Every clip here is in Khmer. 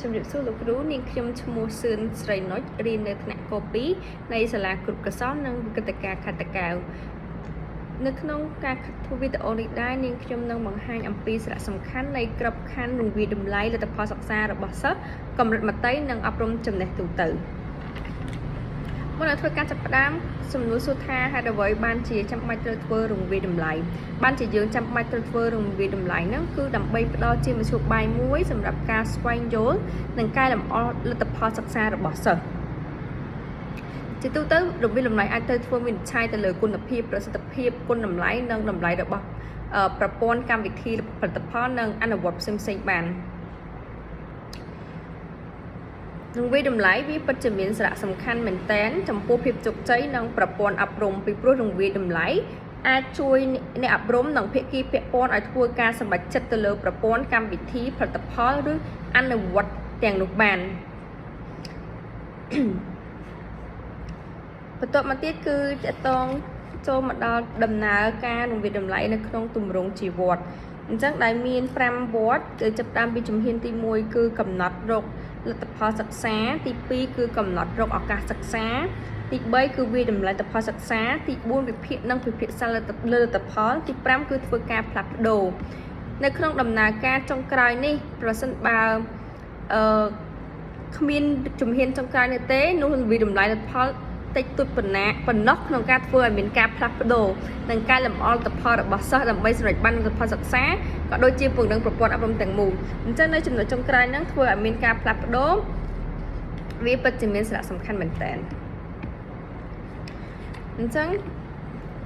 ជំរាបសួរលោកគ្រូនាងខ្ញុំឈ្មោះសឿនស្រីនុចរៀននៅថ្នាក់ក2នៃសាលាគ្រប់កសលនិងវិកតការខេត្តតាកែវនៅក្នុងការធ្វើវីដេអូនេះដែរនាងខ្ញុំនឹងបង្ហាញអំពីសារៈសំខាន់នៃក្របខ័ណ្ឌរង្វាយតម្លៃលទ្ធផលសិក្សារបស់សិស្សកម្រិតមត្តេយ្យនិងអប់រំចំណេះទូទៅមុននឹងធ្វើការចាប់ផ្ដើមសំណួរសួរថាហេតុអ្វីបានជាចាំបាច់ត្រូវធ្វើរង្វាយតម្លៃបានជាយើងចាំបាច់ត្រូវធ្វើរង្វាយតម្លៃហ្នឹងគឺដើម្បីផ្ដល់ជាមធ្យោបាយមួយសម្រាប់ការស្វែងយល់និងកែលម្អលទ្ធផលសិក្សារបស់សិស្សជាទូទៅរង្វាយតម្លៃអាចត្រូវធ្វើវិនិច្ឆ័យទៅលើគុណភាពប្រសិទ្ធភាពគុណតម្លៃនិងតម្លៃរបស់ប្រព័ន្ធកម្មវិធីផលិតផលនិងអនុវត្តផ្សេងៗបាននឹងវាតម្លៃវាពិតជាមានសារៈសំខាន់មែនទែនចំពោះភាពជោគជ័យនិងប្រព័ន្ធអប់រំពីព្រោះរង្វាយតម្លៃអាចជួយអ្នកអប់រំនិងភាគីពាក់ព័ន្ធឲ្យធ្វើការសម្រេចចិត្តទៅលើប្រព័ន្ធកម្មវិធីផលិតផលឬអនុវត្តទាំងនោះបានបន្ទាប់មកទៀតគឺតកតងចូលមកដល់ដំណើរការរង្វាយតម្លៃនៅក្នុងទម្រង់ជីវត្តអញ្ចឹងដែលមាន5វត្តគឺចាប់ផ្ដើមពីជំហានទី1គឺកំណត់រកលទ្ធផលសិក្សាទី2គឺកំណត់រកឱកាសសិក្សាទី3គឺវាយតម្លៃលទ្ធផលសិក្សាទី4វិភាគនិងពិភាក្សាលើលទ្ធផលទី5គឺធ្វើការផ្លាស់ប្ដូរនៅក្នុងដំណើរការចុងក្រោយនេះប្រសិនបើអឺគ្មានជំហានចុងក្រោយនេះទេនោះវាតម្លៃលទ្ធផលតិចតួចប៉ុណ្ណាប៉ុណ្ណោះក្នុងការធ្វើឲ្យមានការផ្លាស់ប្ដូរនិងការលម្អលទ្ធផលរបស់សិស្សដើម្បីសម្រេចបានលទ្ធផលសិក្សាក៏ដូចជាពង្រឹងប្រព័ន្ធអប់រំទាំងមូលអញ្ចឹងនៅចំណុចចុងក្រោយហ្នឹងធ្វើឲ្យមានការផ្លាស់ប្ដូរវាពិតជាមានសារៈសំខាន់មែនតើអញ្ចឹង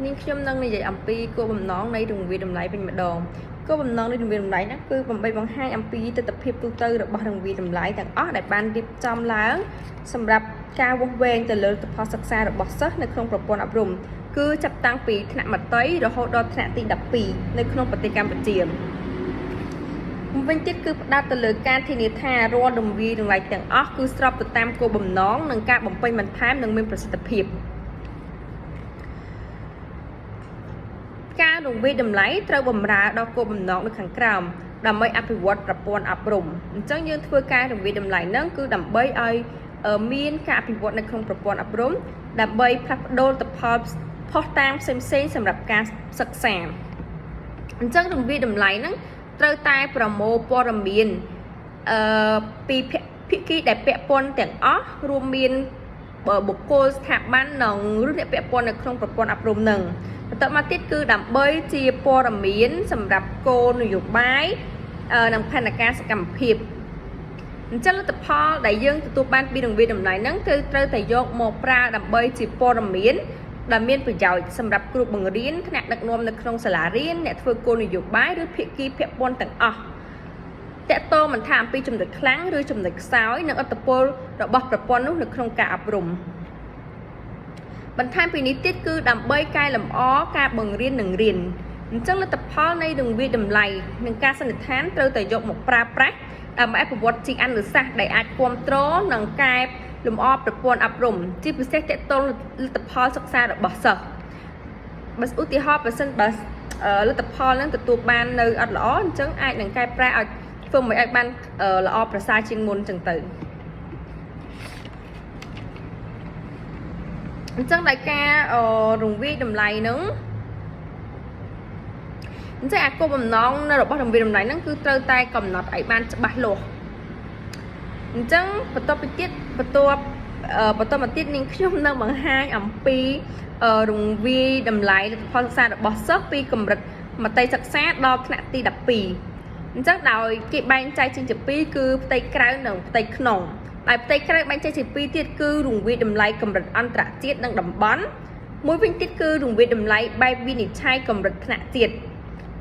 នាងខ្ញុំនឹងនិយាយអំពីគោលបំណងនៃរង្វាយតម្លៃវិញម្ដងគោលបំណងនៃរង្វាយតម្លៃហ្នឹងគឺដើម្បីបង្ហាញអំពីទិដ្ឋភាពទូទៅរបស់រង្វាយតម្លៃទាំងអស់ដែលបានរៀបចំឡើងសម្រាប់ការវាស់វែងទៅលើលទ្ធផលសិក្សារបស់សិស្សនៅក្នុងប្រព័ន្ធអប់រំគឺចាប់តាំងពីថ្នាក់មត្តេយ្យរហូតដល់ថ្នាក់ទី12នៅក្នុងប្រទេសកម្ពុជាវិញទៀតគឺផ្ដោតទៅលើការធានាថារាល់រង្វាយតម្លៃទាំងអស់គឺស្របទៅតាមគោលបំណងនិងការបំពេញបន្ថែមនិងមានប្រសិទ្ធភាពការរង្វាយតម្លៃត្រូវបម្រើដល់គោលបំណងនៅខាងក្រោមដើម្បីអភិវឌ្ឍប្រព័ន្ធអប់រំអញ្ចឹងយើងធ្វើការរង្វាយតម្លៃហ្នឹងគឺដើម្បីឲ្យមានការអភិវឌ្ឍនៅក្នុងប្រព័ន្ធអប់រំដើម្បីផ្លាស់ប្ដូរលទ្ធផលផុសតាងផ្សេងៗសម្រាប់ការសិក្សាអញ្ចឹងរង្វាយតម្លៃហ្នឹងត្រូវតែប្រមូលព័ត៌មានអឺពីភាគីដែលពាក់ព័ន្ធទាំងអស់រួមមានបុគ្គលស្ថាប័ននិងឬអ្នកពាក់ព័ន្ធនៅក្នុងប្រព័ន្ធអប់រំនឹងបន្តមកទៀតគឺដើម្បីជាព័ត៌មានសម្រាប់គោលនយោបាយនិងផែនការសកម្មភាពអញ្ចឹងលទ្ធផលដែលយើងទទួលបានពីរង្វាយតម្លៃហ្នឹងគឺត្រូវតែយកមកប្រើដើម្បីជាព័ត៌មានដែលមានប្រយោជន៍សម្រាប់គ្រូបង្រៀនថ្នាក់ដឹកនាំនៅក្នុងសាលារៀនអ្នកធ្វើគោលនយោបាយឬភាគីពាក់ព័ន្ធទាំងអស់តកតងមិនថាអំពីចំណុចខ្លាំងឬចំណុចខ្សោយនិងឥទ្ធិពលរបស់ប្រព័ន្ធនោះនៅក្នុងការអប់រំបន្ថែមពីនេះទៀតគឺដើម្បីកែលម្អការបង្រៀននិងរៀនអញ្ចឹងលទ្ធផលនៃរង្វាយតម្លៃនិងការសន្និដ្ឋានត្រូវតែយកមកប្រើប្រាស់ដើម្បីអភិវឌ្ឍជាអនុសាសន៍ដែលអាចគ្រប់គ្រងនិងកែលម្អប្រព័ន្ធអប់រំជាពិសេសតកតងលទ្ធផលសិក្សារបស់សិស្សបើឧទាហរណ៍បើសិនបើលទ្ធផលនឹងទទួលបាននៅអត់ល្អអញ្ចឹងអាចនឹងកែប្រែឲ្យធ្វើមិនឲ្យបានល្អប្រសើរជាងមុនអញ្ចឹងទៅអញ្ចឹងដោយការរង្វាយតម្លៃនឹងអញ្ចឹងអាគោលបំណងនៅរបស់រង្វាយតម្លៃហ្នឹងគឺត្រូវតែកំណត់ឲ្យបានច្បាស់លាស់អញ្ចឹងបន្ទាប់ពីទៀតបន្ទាប់បន្តមកទៀតនាងខ្ញុំនឹងបង្ហាញអំពីរង្វាយតម្លៃលទ្ធផលសិក្សារបស់សិស្សពីកម្រិតមត្តេយ្យសិក្សាដល់ថ្នាក់ទី12អញ្ចឹងដោយគេបែងចែកចេញជាពីរគឺផ្ទៃក្រៅនិងផ្ទៃក្នុងដែលផ្ទៃក្រៅបែងចែកជាពីរទៀតគឺរង្វាយតម្លៃកម្រិតអន្តរជាតិនិងតំបន់មួយវិញទៀតគឺរង្វាយតម្លៃបែបវិនិច្ឆ័យកម្រិតថ្នាក់ជាតិ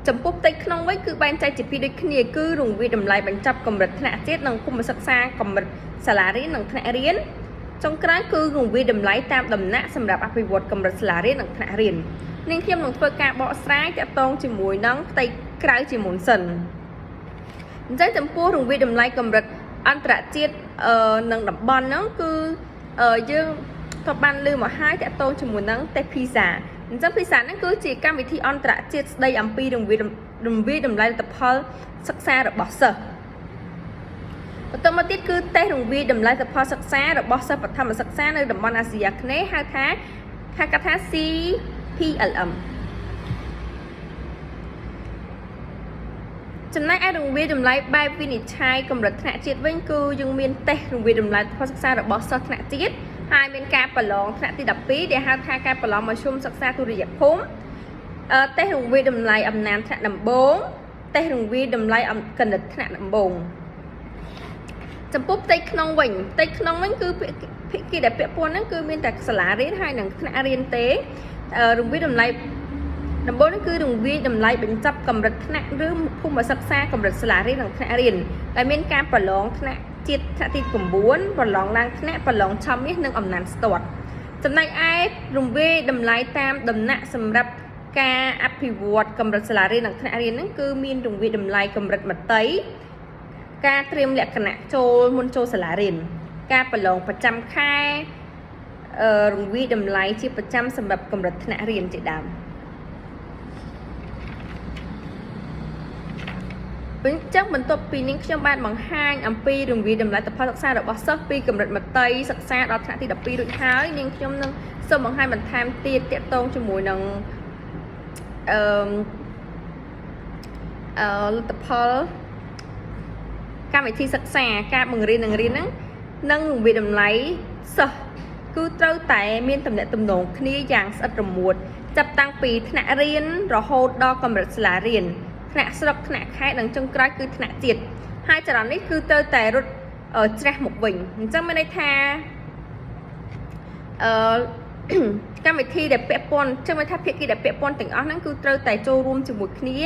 ចំពោះផ្ទៃក្នុងវិញគឺបែងចែកជាពីរដូចគ្នាគឺរង្វាយតម្លៃបញ្ចប់កម្រិតថ្នាក់ជាតិនិងភូមិសិក្សាកម្រិតសាលារៀននិងថ្នាក់រៀនចុងក្រោយគឺរង្វាយតម្លៃតាមដំណាក់សម្រាប់អភិវឌ្ឍកម្រិតសាលារៀននិងថ្នាក់រៀននាងខ្ញុំនឹងធ្វើការបកស្រាយតាក់ទងជាមួយនឹងផ្ទៃក្រៅជាមុនសិនអញ្ចឹងចំពោះរង្វាយតម្លៃកម្រិតអន្តរជាតិនិងតំបន់ហ្នឹងគឺយើងក៏បានលើមកហើយតាក់ទងជាមួយនឹងតេស្ត PISA អញ្ចឹង PISA ហ្នឹងគឺជាកម្មវិធីអន្តរជាតិស្ដីអំពីរង្វាយតម្លៃលទ្ធផលសិក្សារបស់សិស្ស បន្តមកទៀតគឺតេស្តរង្វាយតម្លៃលទ្ធផលសិក្សារបស់សិស្សបឋមសិក្សានៅតំបន់អាស៊ីអាគ្នេយ៍ហៅថាហៅកាត់ថា CPLM ចំណែកឯរង្វាយតម្លៃបែបវិនិច្ឆ័យកម្រិតថ្នាក់ជាតិវិញគឺយើងមានតេស្តរង្វាយតម្លៃផលសិក្សារបស់សិស្សថ្នាក់ជាតិហើយមានការប្រឡងថ្នាក់ទី12ដែលហៅថាការប្រឡងមធ្យមសិក្សាទុតិយភូមិអឺតេស្តរង្វាយតម្លៃអំណានថ្នាក់ដំបូងតេស្តរង្វាយតម្លៃគណិតថ្នាក់ដំបូងចំពោះផ្ទៃក្នុងវិញផ្ទៃក្នុងវិញគឺភាគីដែលពាក់ព័ន្ធហ្នឹងគឺមានតែសាលារៀនហើយនិងថ្នាក់រៀនទេរង្វាយតម្លៃដំបូងនេះគឺរង្វាយតម្លៃបញ្ចប់កម្រិតថ្នាក់ឬភូមិសិក្សាកម្រិតសាលារៀននិងថ្នាក់រៀនដែលមានការប្រឡងថ្នាក់ជាតិថ្នាក់ទី9ប្រឡងឡើងថ្នាក់ប្រឡងឆមាសនិងអំណានស្ទាត់ចំណែកឯរង្វាយតម្លៃតាមដំណាក់សម្រាប់ការអភិវឌ្ឍកម្រិតសាលារៀននិងថ្នាក់រៀនហ្នឹងគឺមានរង្វាយតម្លៃកម្រិតមតីការត្រៀមលក្ខណៈចូលមុនចូលសាលារៀនការប្រឡងប្រចាំខែអឺរង្វាយតម្លៃជាប្រចាំសម្រាប់កម្រិតថ្នាក់រៀនជាដើម អញ្ចឹងបន្ទាប់ពីនេះខ្ញុំបានបង្ហាញអំពីរង្វាយតម្លៃផលសិក្សារបស់សិស្សពីកម្រិតមត្តេយ្យសិក្សាដល់ថ្នាក់ទី12រួចហើយនាងខ្ញុំនឹងសូមបង្ហាញបន្ថែមទៀតទាក់ទងជាមួយនឹងអឺអឺលទ្ធផលកម្មវិធីសិក្សាការបង្រៀននិងរៀនហ្នឹងនិងរង្វាយតម្លៃសិស្សគឺត្រូវតែមានទំនាក់ទំនងគ្នាយ៉ាងស្អិតរមួតចាប់តាំងពីថ្នាក់រៀនរហូតដល់កម្រិតសាលារៀនថ្នាក់ស្រុកថ្នាក់ខេត្តនិងចុងក្រោយគឺថ្នាក់ជាតិហើយចរន្តនេះគឺត្រូវតែរត់ច្រះមកវិញអញ្ចឹងមានន័យថាអឺ កម្មវិធីដែលពាក់ព័ន្ធចឹងមានថាភាគីដែលពាក់ព័ន្ធទាំងអស់ហ្នឹងគឺត្រូវតែចូលរួមជាមួយគ្នា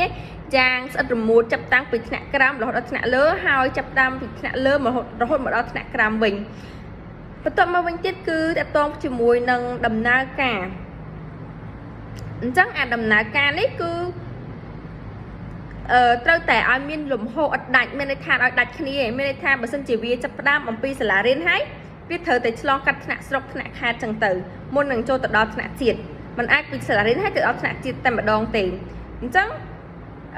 យ៉ាងស្អិតរមួតចាប់តាំងពីថ្នាក់ក្រោមរហូតដល់ថ្នាក់លើហើយចាប់តាំងពីថ្នាក់លើមករហូតមកដល់ថ្នាក់ក្រោមវិញបន្ទាប់មកវិញទៀតគឺទាក់ទងជាមួយនឹងដំណើរការអញ្ចឹងអាដំណើរការនេះគឺអឺត្រូវតែឲ្យមានលំហឥតដាច់មានន័យថាឲ្យដាច់គ្នាឯងមានន័យថាបើសិនជាវាចាប់ផ្ដើមអំពីសាលារៀនហើយវាត្រូវតែឆ្លងកាត់ថ្នាក់ស្រុកថ្នាក់ខេត្តចឹងទៅមុននឹងចូលទៅដល់ថ្នាក់ជាតិมันអាចពីសាលារៀនហើយទៅដល់ថ្នាក់ជាតិតែម្ដងទេអញ្ចឹង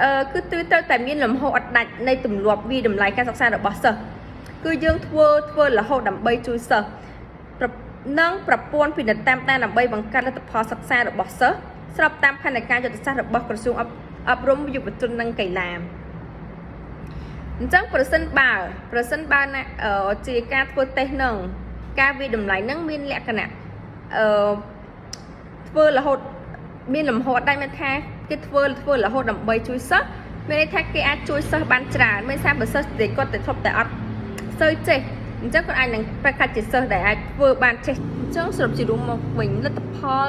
អឺគឺត្រូវតែមានលំហឥតដាច់នៃទម្លាប់វាយតម្លៃការសិក្សារបស់សិស្សគឺយើងធ្វើធ្វើរហូតដើម្បីជួយសិស្សនិងប្រព័ន្ធពិនិត្យតាមដានដើម្បីបង្កើនលទ្ធផលសិក្សារបស់សិស្សស្របតាមផែនការយុទ្ធសាស្ត្ររបស់ក្រសួងអប់រំយុវជននិងកីឡាអញ្ចឹងប្រសិនបើណាជាការធ្វើតេស្តនឹងការវាយតម្លៃនឹងមានលក្ខណៈអឺធ្វើរហូតមានលំហដែរមានថាគេធ្វើធ្វើរហូតដើម្បីជួយសិស្សមានន័យថាគេអាចជួយសិស្សបានច្រើនមានថាបើសិស្សតែគាត់តែធ្លាប់តែអត់សូវចេះអញ្ចឹងគាត់អាចនឹងប្រកាសជាសិស្សដែលអាចធ្វើបានចេះអញ្ចឹងសរុបជារួមមកវិញលទ្ធផល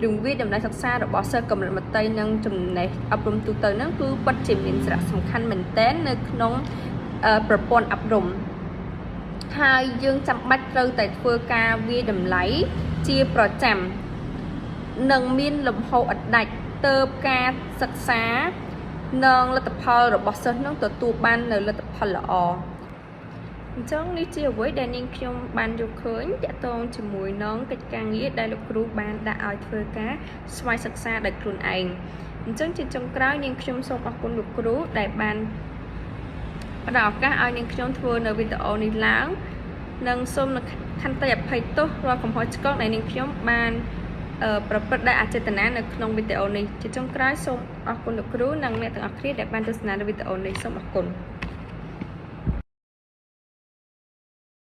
រង្វាយតម្លៃសិក្សារបស់សិស្សកម្រិតមត្តេយ្យនិងចំណេះអប់រំទូទៅហ្នឹងគឺពិតជាមានសារៈសំខាន់មែនទែននៅក្នុងប្រព័ន្ធអប់រំហើយយើងចាំបាច់ត្រូវតែធ្វើការវាយតម្លៃជាប្រចាំនិងមានលំហឥតដាច់ទៅការសិក្សានិងលទ្ធផលរបស់សិស្សនឹងទទួលបាននៅលទ្ធផលល្អអញ្ចឹងនេះជាអ្វីដែលនាងខ្ញុំបានយកឃើញទាក់ទងជាមួយនឹងកិច្ចការងារដែលលោកគ្រូបានដាក់ឲ្យធ្វើការស្វ័យសិក្សាដោយខ្លួនឯងអញ្ចឹងជាចុងក្រោយនាងខ្ញុំសូមអរគុណលោកគ្រូដែលបានផ្ដល់ឱកាសឲ្យនាងខ្ញុំធ្វើនៅវីដេអូនេះឡើងនិងសូមខន្តីអភ័យទោសរាល់កំហុសឆ្គងដែលនាងខ្ញុំបានប្រព្រឹត្តដោយអចេតនានៅក្នុងវីដេអូនេះជាចុងក្រោយសូមអរគុណលោកគ្រូនិងអ្នកទាំងអស់គ្នាដែលបានទស្សនានៅវីដេអូនេះសូមអរគុណ។